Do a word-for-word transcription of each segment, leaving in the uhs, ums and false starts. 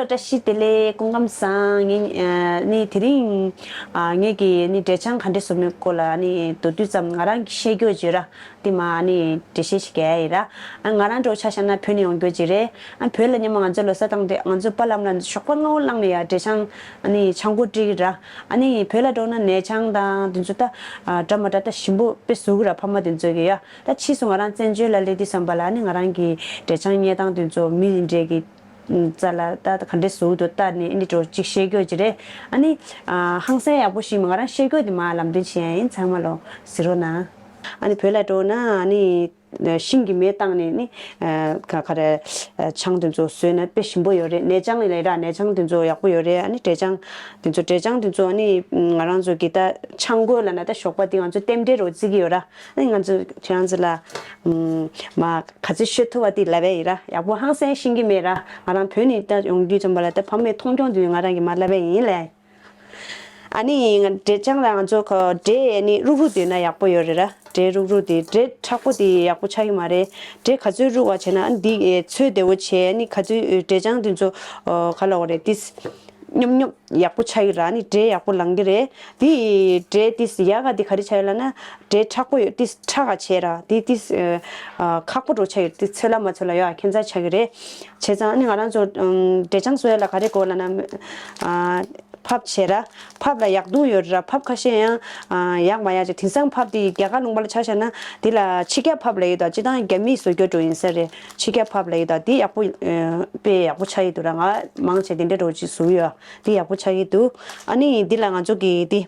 བཀྲ་ཤིས་བདེ་ལེགས། སྐུ་ཁམས་བཟང་། ངས་ཨ་ནི་དེ་རིང་ཨ་ངེད་ཀྱིས་ནི་འབྲས་ཆང་ག་འདྲས་བཟོ་མིན་སྐོར་ལ་ཨ་ནི་མདོར་བསྡུས་ཙམ་ང་རང་གིས་ཤེས་རྒྱུ་བརྗོད་ར། དེ་མ་ཨ་ནི་འགྲེལ་བཤད་ཞིག་རྒྱག་ཡ་ཡིན་ར། ཨ་ང་རང་འདྲ་བོ་ཆ་བཞག་ན་བོད་ནས་ཡོང་རྒྱུ་ཅིག་རེད། ཨ་བོད་ལ་སྔོན་མ་ང་ཚོ་ལོ་གསར་བཏང་དུས་ང་ཚོ་པཱ་ལགས་ལ་ཞོགས་པ་སྔ་པོ་ལངས་ནས་ཡ་འབྲས་ཆང་ཨ་ནི་ཆང་ཁུག་སྤྲད་ཀྱི་ར། ཨ་ནི་བོད་ལ་འགྲོ་ན་ནས་ཆང་དང་དེ་ཚོ་ད་ཨ་འདྲ་མ་འདྲ་ད་ཞིམ་པོ་དཔེ་བཟོ་གི་ར། ཕ་མ་དེ་ཚོ་གིས་ཡ། ད་ཕྱིས་སུ་ང་རང་བཙན་བྱོལ་ལ་སླེབས་དུས་ཙམ་པ་ལ་ཨ་ནི་ང་རང་གི་འབྲས་ཆང་བརྙེད་སྟངས་དེ་ཚོ་མི་རེ་འདྲས་ཀྱི་རྩ་ལ་ད་ག་འདྲས་བཟོ་འདུག་ལྟ་ནས་ཨ་ནི་འགྲོ་གཅིག་བཤད་རྒྱུ་ཅིག་རེད། ཨ་ནི་ཨ་ཧང་སང་ཡག་པོ་ཞིག་མ་ང་རང་བཤད་རྒྱུ་དེ་མ་ལམ་སྟོན་བྱེད་ཡ་ཡིན། ཚང་མ་ལོ་གཟིགས་རོགས་གནང་། ཨ་ནི་བོད་ལ་འགྲོ་ན་ཨ་ནི་ཤིང་གི་མེ་བཏང་ནས་ནི་ཨ་ག་ག་རེ་ཨ་ཆང་དེ་ཚོ་བཟོས་ན་དཔེ་ཞིམ་པོ་ཡོད་རེད། ནས་ཆང་ལས་ར་ནས་ཆང་དེ་ཚོ་ཡག་པོ་ཡོད་རེད། ཨ་ནི་འབྲས་ཆང་དེ་ཚོ་འབྲས་ཆང་དེ་ཚོ་ཨ་ནི་ང་རང་ཚོ་གི་ད་ཆང་གོས་ལབ་ན་ད་ཞོགས་པ་དེ་ང་ཚོ་རྟེན་འབྲེལ་རོ་བརྩི་གི་ཡོད་ར། ཨ་ནི་ང་ཚོ་ཁྱེད་རང་ཚོ་ལ་ཨམ་མ་ག་ཚོད་ཤོད་ཐུབ་པ་དེ་ལབ་པ་ཡིན་ར། ཡག་པོ་ཧང་སང་ཤེས་ཀྱི་མེད་ར། ང་རང་བོད་ནས་ད་ཡོང་དུས་ཙམ་པ་ལ་ད་ཕ་མས་མཐོང་མཐོང་དུས་ང་རང་གིས་མ་ལབ་པ་ཡིན་ལས། ཨ་ནི་ང་འབྲས་ཆང་ལ་ང་ཚོ་ཁོ་འབྲས་ཨ་ནི་རུག་རུག་དེ་ན་ཡག་པོ་ཡོད་རེད་ར། འབྲས་རུག་རུག་དེ་འབྲས་མཁྲེགས་པོ་དེ་ཡག་པོ་ཆགས་ཀྱི་མ་རེད། འབྲས་ག་ཚོད་རུག་པ་བྱས་ན་ཨ་ནི་འདི་ཨེ་ཚོས་བདེ་བོ་བྱས། ཨ་ནི་ག་ཚོད་འབྲས་ཆང་དེ་ཚོ་ཨོ་ག་ལབ་དགོས་རེད། ཏིས་ཉོབ་ཉོབ་ཡག་པོ་ཆགས་ཀྱི་ར། ཨ་ནི་འབྲས་ཡག་པོ་ལངས་ཀྱི་རེད། དེ་འབྲས་ཏིས་ཡག་ག་དེ་ག་རེ་ཆགས་ཡོད་ལབ་ན་འབྲས་མཁྲེགས་པོ་ཡོད། ཏིས་མཁྲེགས་ག་བྱས་ར། དེ་ཏིས་ཨ་ཁག་པོ་འགྲོ་ཆགས་ཡོད། ཏིས་ཚོད་ལ་མ་ཚོད་ལ་ཡོད་ཁྱད་མཚར་ཆགས་ཀྱི་རེད། བྱས་ཙང་ཨ་ནི་ང་རང་ཚོ་ཨམ་འབྲས་ཆང་བཟོ་ཡ་ལ་ག་རེ་དགོས་ལབ་ན་ཨ་ཕབ་བྱས་ར། ཕབ་ལ་ཡག་སྡུག་ཡོད་ར། ཕབ་ཁ་ཤས་ཡང་ཨ་ཡག་མ་ཡག་ཅིག་དེང་སང་ཕབ་དེ་རྒྱ་གར་ལུང་པ་ལ་ཆ་བཞག་ན་དེ་ལ་ཕྱི་རྒྱལ་ཕབ་ལབ་ཡོད་ད། སྤྱིར་བཏང་རྒྱ་མིས་བཟོ་རྒྱུ་འགྲོ་ཡིན་ས་རེད། ཕྱི་རྒྱལ་ཕབ་ལབ་ཡོད་ད། དེ་ཡག་པོ་ཨ་དཔེ་ཡག་པོ་ཆགས་ཀྱི་འདུག་ར། ང་མང་ཆེ་དེ་འདྲ་འགྲོ་ཅིག་བཟོ་ཡོད། དེ་ཡག་པོ་ཆགས་ཀྱི་འདུག་ཨ་ནི་འདི་ལ་ང་ཚོ་གི་དེ་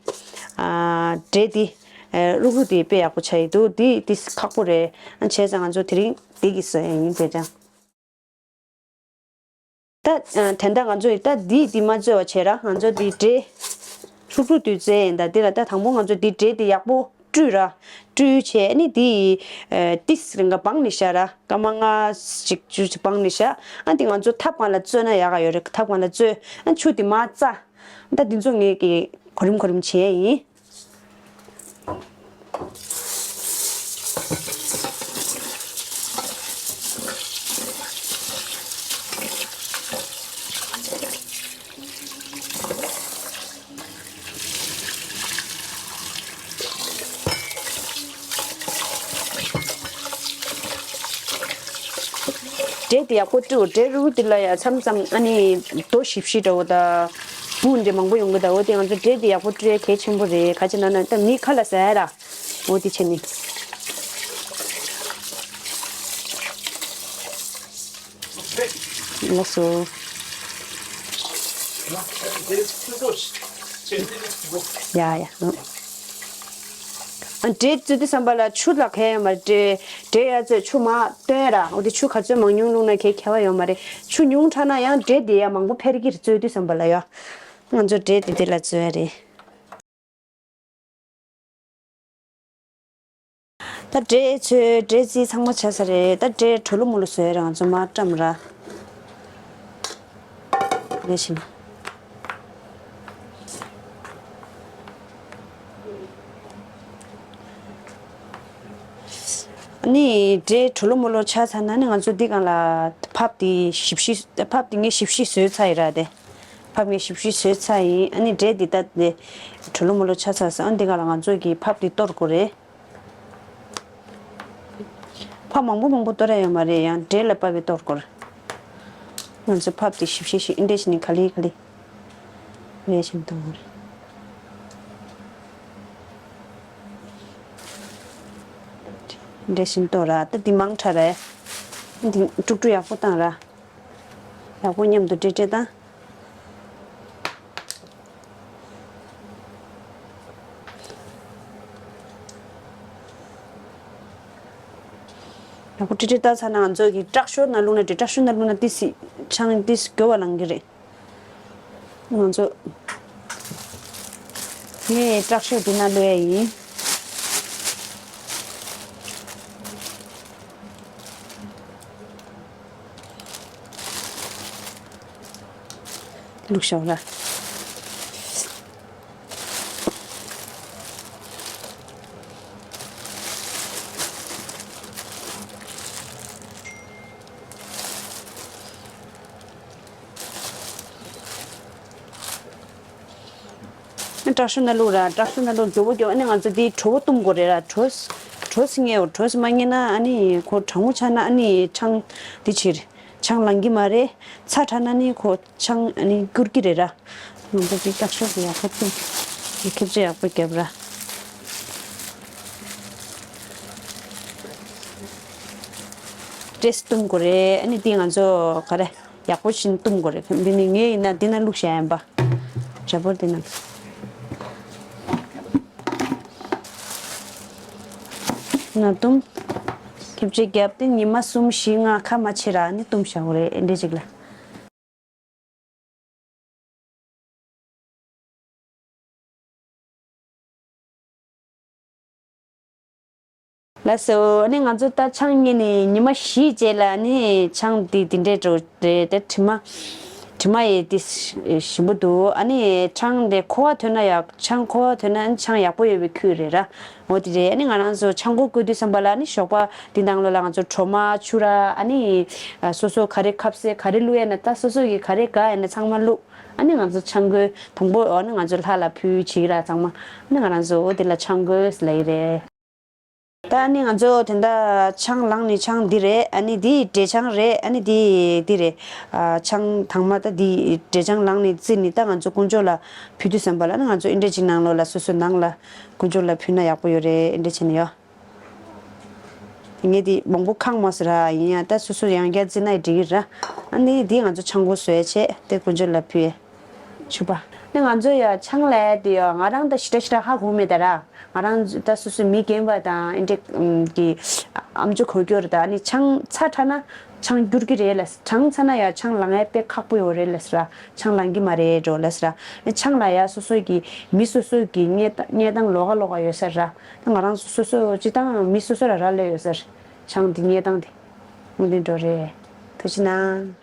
ཨ་འབྲས་དེ་ཨ་རུག་རུག་དེ་དཔེ་ཡག་པོ་ཆགས་ཀྱི་འདུག་དེ་དེ་ཁག་པོ་རེད། ཨ་བྱས་ཙང་ང་ཚོ་དེ་རིང་དེ་གི་བཟོ་ཡ་ཡིན་དེ་ཅང་། ད་ཨ་དེ་འདྲ་ང་ཚོས་ད་འདི་འདི་མ་བཙོས་པ་བྱས་ར། ང་ཚོ་འདི་འབྲས་ལྷུག་ལྷུག་དུས་བཙལ་ཡིན། ད་འདི་ལ་ད་དང་པོ་ང་ཚོ་འདི་འབྲས་འདི་ཡག་པོ་བཀྲུས་ར། བཀྲུས་བྱས་ནི་འདི་ཨ་ཏིས་རིང་ག་སྦངས་ནས་བཞག་ར། སྐར་མ་ལྔ་ཅིག་བཅུ་ཅིག་སྦངས་ནས་བཞག་ཨ་འདི་ང་ཚོ་ཐབ་སྒང་ལ་བཙོས་ན་ཡག་ག་ཡོད་རེད། ཐབ་སྒང་ལ་བཙོས་ཨ་ཆུ་འདི་མ་བཙའ། ད་འདི་ཚོ་ངས་ཀྱི་གོ་རིམ་གོ་རིམ་བྱས་ཡིན། འབྲས་དེ་ཡག་པོ་བཀྲུས། འབྲས་རུལ་དེ་ལ་ཡ་མཚམས་མཚམས་ཨ་ནི་རྡོ་ཞིབ་ཞིབ་འདྲ་བོ་དང་འབུ་འདྲ་མང་པོ་ཡོང་གི་འདུག་འོ་དེ་ང་ཚོ་འབྲས་དེ་ཡག་པོ་བཀྲུ་ཡ་གལ་ཆེན་པོ་རེད། ག་ཅི་ན་ན་ད་མི་ཁ་ལ་ཟ་ཡ་ར། འོ་དེ་བྱས་ནི། ལགས་སོ། ཡ་ཡ། ཨ་འབྲས་བཙོས་དུས་ཙམ་པ་ལ་ཆུ་ལ་གས་ཡོད་མ་རེད། འབྲས་འབྲས་ཡ་བཙོས་ཆུ་མ་བཏོན་ར། འོ་དེ་ཆུ་ག་ཚོད་མང་ཉུང་བླུགས་ན་གས་ཁྱད་པར་ཡོད་མ་རེད། ཆུ་ཉུང་དྲགས་ན་ཡང་འབྲས་དེ་ཡ་མང་པོ་འཕེལ་གྱི་རེད། བཙོས་དུས་ཙམ་པ་ལ་ཡ། ང་ཚོ་འབྲས་དེ་དེ་ལ་བཙོས་ཡ་རེད། ད་འབྲས་ཚོས་འབྲས་རྩིས་ཚང་མ་བྱས་ཚར་རེད། ད་འབྲས་གྲོ་ལོ་མོ་ལོ་བཟོས་རེད། ང་ཚོ་མར་བཀྲམ་ར། ལས་བཞིན། ཨ་ནི་འབྲས་གྲོ་ལོ་མོ་ལོ་ཆགས་ཚར་ན་ནི་ང་ཚོ་འདི་སྒང་ལ་ཕབ་དེ་ཞིབ་ཞིབ་ཕབ་དེ་ངས་ཞིབ་ཞིབ་བཟོས་ཚར་ཡིན་ར། དེ་ཕབ་ངས་ཞིབ་ཞིབ་བཟོས་ཚར་ཡིན། ཨ་ནི་འབྲས་འདི་ད་དེ་གྲོ་ལོ་མོ་ལོ་ཆགས་ཚར་སོང་། ཨ་འདི་སྒང་ལ་ང་ཚོ་གི་ཕབ་དེ་གཏོར་དགོས་རེད། ཕབ་མང་པོ་མང་པོ་གཏོར་ཡ་ཡོད་མ་རེད། ཡང་འབྲས་ལ་ཕབ་པའི་གཏོར་དགོས་རེད། ང་ཚོ་ཕབ་དེ་ཞིབ་ཞིབ་ཞིབ་འདྲེ་ཞིག་ནི་ག་ལེ་ག་ལེ་རེ་བཞིན་གཏོར་དགོས་རེད། འདྲེ་བཞིན་གཏོར་ར། ད་འདི་མང་དྲགས་རེད། འདི་དཀྲུག་དཀྲུག་ཡག་པོ་བཏང་ར། ཡག་པོ་མཉམ་དུ་འདྲེ་འདྲེ་བཏང་། ཡག་པོ་ཀྲིག་ཀྲིག་བཏང་ཚར་ན་ང་ཚོ་གི་དྲག་ཤོས་ནང་བླུགས་ན་འགྲིག་དྲག་ཤོས་ནང་བླུགས་ན་ཏི་སི་ཆང་ཏི་སི་འགྱུར་བ་ལང་གི་རེད། ང་ཚོ་ངས་དྲག་ཤོས་འདི་ནང་བླུགས་ཡ་ཡིན། བླུགས་ཤོག་ལ། དྲག་ཤུ་ན་ལུག་ར་དྲག་ཤུ་ན་ལུག་མགྱོགས་པོ་མགྱོགས། ཨ་ནི་ང་ཚོ་འདི་དྲོ་པོ་གཏུམ་དགོས་རེད་ར། དྲོ་དྲོ་སི་ངེས་འོ་དྲོ་སི་མ་ངེས་ན་ཨ་ནི་ཁོ་གྲང་མོ་ཆགས་ན་ཨ་ནི་ཆང་འདི་ཕྱིར་ཆང་ལང་གི་མ་རེད། ཚྭ་དྲགས་ན་ནི་ཁོ་ཆང་ཨ་ནི་སྐྱུར་གི་རེད་ར། ང་ཚོ་འདི་དྲག་ཤུ་དེ་ཡག་པོ་གཏུམ། འདི་ཁེབས་ཆེ་ཡག་པོ་བརྒྱབ་ར། ཏྲེས་གཏུམ་དགོས་རེད། ཨ་ནི་འདི་ང་ཚོ་ག་རེ། ཡག་པོ་ཞིག་གཏུམ་དགོས་རེད། འདི་ནི་ངས་ཡིན་ན་འདི་ན་བླུགས་བཞག་ཡིན་པ། ར་བོར་འདི་ན། ན་གཏུམ། ཁེབས་ཆེ་བརྒྱབ་སྟེ་ཉི་མ་གསུམ་བཞི་ལྔ་ཁ་མ་ཕྱེ་ར་ནི་གཏུམ་བཞག་དགོས་རེད། ཨེ་འདྲས་ཅིག་ལ། ལགས་སོ། ཨ་ནི་ང་ཚོ་ད་ཆང་རྙེད་ནས་ཉི་མ་བཞིའི་རྗེས་ལ་ཨ་ནི་ཆང་འདི་འདི་འདྲས་འགྲོ་རེད་དེ། དྲི་མ་དྲི་མ་ཡི་འདི་ཞིམ་པོ་འདུག་ཨ་ནི་ཆང་འདི་ཁོ་བ་ཐོན་ན་ཡག་ཆང་ཁོ་བ་ཐོན་ན་ཨ་ནི་ཆང་ཡག་པོ་ཡོད་པའི་ཁུལ་རེད་ར། འོ་དེ་རེད། ཨ་ནི་ང་རང་ཚོ་ཆང་ཁོག་བསྐོལ་དུས་ཙམ་པ་ལ་ཨ་ནི་ཞོགས་པ་འདི་ནང་ལོགས་ལ་ང་ཚོ་གྲོ་མ་ཆུ་ར་ཨ་ནི་སོ་སོ་ག་རེ་ཁབ་སེ་ག་རེ་བླུགས་ཡ་ན་ད་སོ་སོ་གི་ག་རེ་དགའ་ཡ་ན་ཚང་མ་བླུགས། ཨ་ནི་ང་ཚོ་ཆང་བསྐོལ་དང་པོ་ཨ་ནི་ང་ཚོ་ལྷ་ལ་ཕུལ་བྱེད་ཀྱི་ར་ཚང་མ། ཨ་ནི་ང་རང་ཚོ་འོ་དེ་ལ་ཆང་བསྐོལ་ལབ་ཀྱི་རེད། ད་ཨ་ནི་ང་ཚོ་དེ་འདྲ་ཆང་ལངས་ནི་ཆང་འདི་རེད། ཨ་ནི་འདི་འབྲས་ཆང་རེད། ཨ་ནི་འདི་འདི་རེད། ཨ་ཆང་དང་མ་ད་འདི་འབྲས་ཆང་ལངས་ནི་བཙིར་ནི་ད་ང་ཚོ་དཀོན་མཆོག་ལ་ཕུལ་དུས་ཙམ་པ་ལ་ཨ་ནི་ང་ཚོ་ཨེ་འདྲས་ཅིག་ནང་ལོགས་ལ་སོ་སོའི་ནང་ལ་དཀོན་མཆོག་ལ་ཕུལ་ན་ཡག་པོ་ཡོད་རེད། ཨེ་འདྲས་བྱས་ནི་ཡོད། ངས་འདི་མང་པོ་ཁེངས་མ་སོང་ར། ཡིན་ཡང་ད་སོ་སོ་ཡང་བསྐྱར་བཙིར་ན་འགྲིག་གི་ར། ཨ་ནི་འདི་ང་ཚོ་ཆང་ཁོག་བཟོས་བྱས་དེ་དཀོན་མཆོག་ལ་ཕུལ་ཡས། ཕྱུ་པ། ནི་ང་ཚོ་ཡ་ཆང་ལས་དེ་ཡ་ང་རང་ད་ཞི་དྲག་ཞི་དྲག་ཧ་གོ་མེད་ད་ར། ང་རང་ད་སོ་སོ་མི་རྒན་པ་དང་ཨེ་འདྲས་གི་ཨམ་ཅོག་གོ་རྒྱུ་རེད། ད་ནི་ཆང་ཚྭ་དྲགས་ན་ཆང་སྐྱུར་གི་རེད་ལ། གྲང་ཚར་ན་ཡ་ཆང་ལང་ཡ་དཔེ་ཁག་པོ་ཡོད་རེད་ལ་ཟེར་ར། ཆང་ལང་གི་མ་རེད་འགྲོ་ལ་ཟེར་ར། ནི་ཆང་ལ་ཡ་སོ་སོ་གི་མི་སོ་སོ་གི་གནས་གནས་སྟངས་ལོགས་ཀ་ལོགས་ཀ་ཡོད་ས་ར། ང་རང་སོ་སོ་སོ་སྤྱི་བཏང་མི་སོ་སོ་ར་ར་ལས་ཡོད་ས་ར། ཆང་འདི་གནས་སྟངས་དེ་མུ་མཐུད་འགྲོ་རེད། ཐུགས་རྗེ་གནང་།